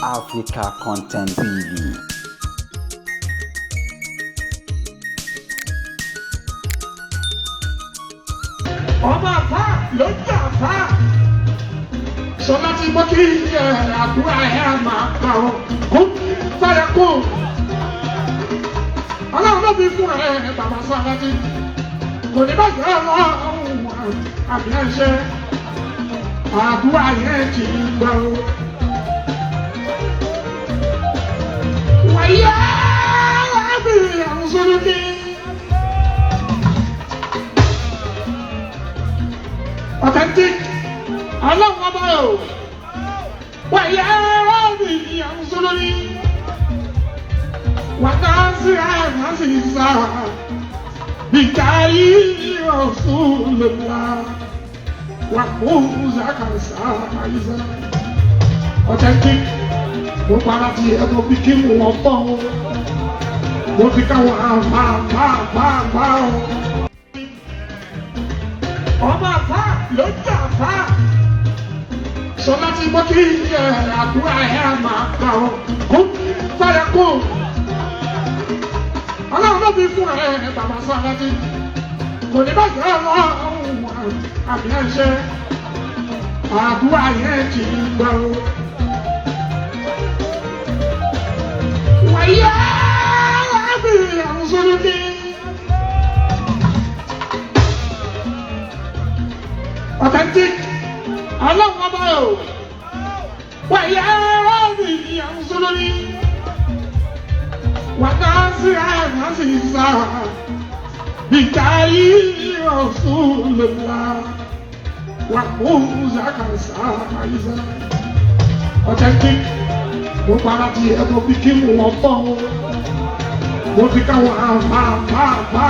Africa Content TV. Ọmọ àfà ló ń jà fà. Sọlá ti mọ kí ẹ àdúrà ẹ máa gbà ó kó fẹ́rẹ̀ kó. Ọlọ́run ló fi fún ẹ bàbá Sọlá tí kò ní bá jẹ́ ọlọ́run àbí ẹ̀ṣẹ̀ àdúrà yẹn ti gbà ó. Wàyà lábì àwọn sọ́dọ̀ ní. Authentic ọlọ́run ọba o, wàyà lábì àwọn sọ́dọ̀ ní. Wàtá sí àná sí sá bìtáyì Rasulullah wà kó zakasa àyíṣà. Authentic, mo para ti ẹ mo fi kí mo wọ́n pọ̀ o, mo fi káwọn àbá bá bá bá o. Ọmọ àfà ló ń jà fà. Sọlá ti mọ kí ẹ àdúrà ẹ máa gbà ó kó fẹ́rẹ̀ kó. Ọlọ́run ló fi fún ẹ bàbá Sọlá tí kò ní bá jẹ́ ọlọ́run àbí ẹ̀ṣẹ̀ àdúrà yẹn ti gbà ó. Wàyà lábì àwọn sọ́dọ̀ ní. Authentic ọlọ́run ọba o, wàyà lábì àwọn sọ́dọ̀ ní. Wàtá sí àná sí sá bìtáyì Rasulullah wà kó zakasa àyíṣà. Authentic, mo para ti ẹ mo fi kí mo wọ́n pọ̀ o, mo fi káwọn àbá bá bá.